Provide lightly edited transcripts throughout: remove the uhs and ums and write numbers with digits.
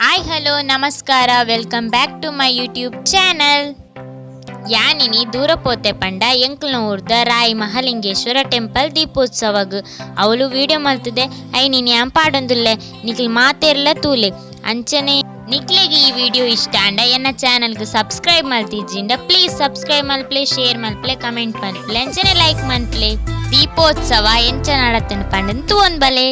Hi hello ನಮಸ್ಕಾರ, welcome back to my YouTube channel. ಯಾನಿನಿ ದೂರ ಪೋತೆ ಪಂಡ ಎಂಕ್ಲ್ನ ಊರ್ದ ರಾಯಿ ಮಹಾಲಿಂಗೇಶ್ವರ ಟೆಂಪಲ್ ದೀಪೋತ್ಸವಗ್ ಅವಳು ವಿಡಿಯೋ ಮಲ್ತದೆ. ಐನಿನಿ ಯಾನ್ ಪಾಡೊಂದುಲ್ಲೆ, ನಿಕ್ಲ್ ಮಾತೆರ್ಲ ತೂಲೆ. ಅಂಚನೆ ನಿಕ್ಲೆಗ್ ಈ ವಿಡಿಯೋ ಇಷ್ಟ ಆಂಡ ಎನ್ನ ಚಾನಲ್ಗೆ ಸಬ್ಸ್ಕ್ರೈಬ್ ಮಲ್ತಿಜ್ಜಿಂಡ ಪ್ಲೀಸ್ ಸಬ್ಸ್ಕ್ರೈಬ್ ಮಲ್ಪ್ಲೆ, ಶೇರ್ ಮಲ್ಪ್ಲೆ, ಕಮೆಂಟ್ ಮಲ್ಪ್ಲೆ, ಅಂಚನೆ ಲೈಕ್ ಮಲ್ಪ್ಲೆ. ದೀಪೋತ್ಸವ ಎಂಚ ನಡತನ ಪಂಡನ್ ತೂವೊಂದ್ ಬಲೆ.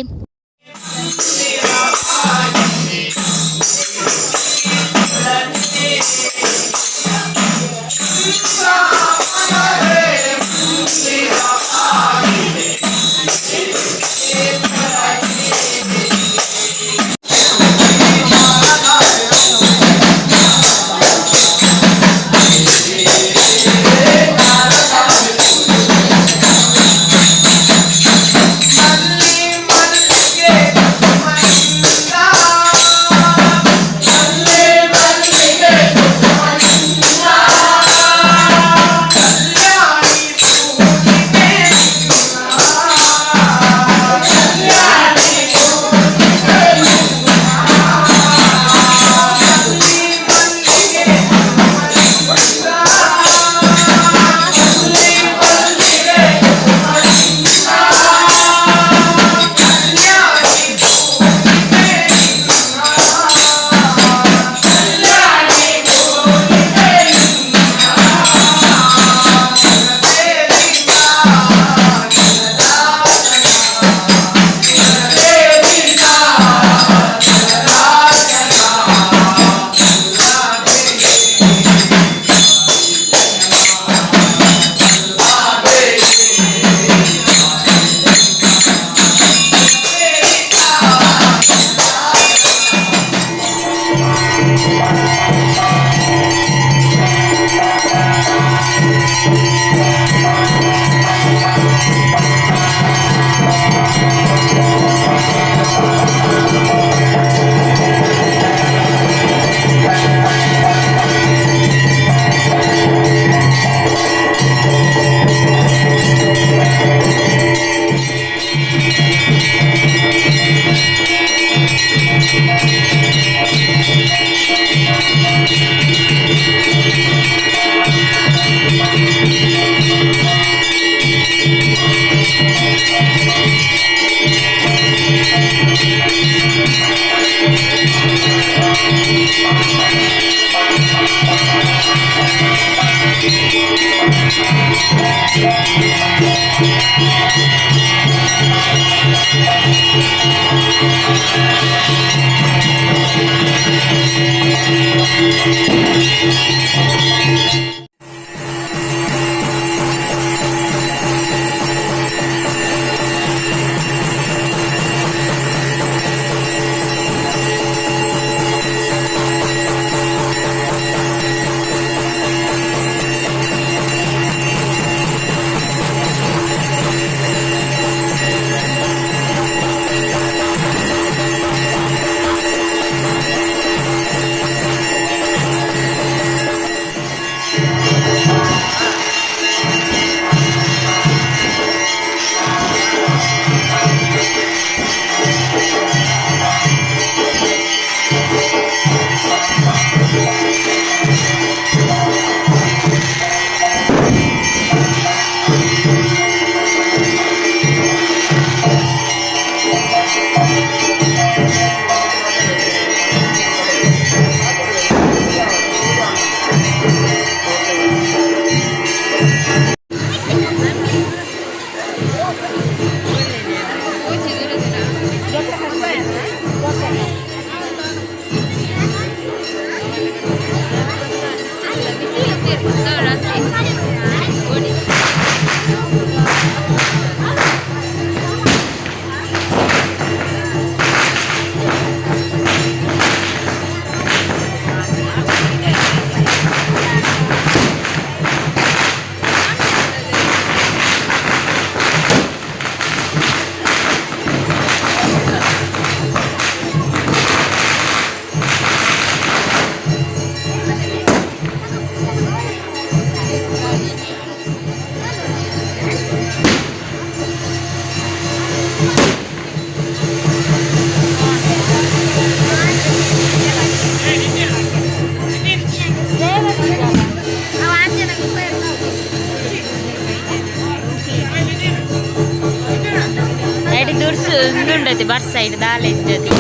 ಇತ್ತೆ ಬರ್ಸ ದಾಲ ಇಜ್ಜದಿ.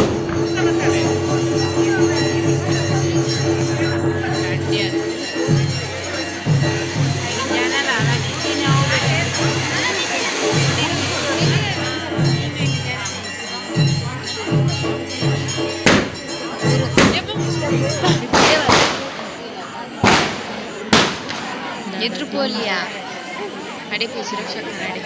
ಎದುರು ಪೋಲಿಯಾ ಅಡೆ ಪೋ ಸುರಕ್ಷಾ ಕನ್ನಡಿ.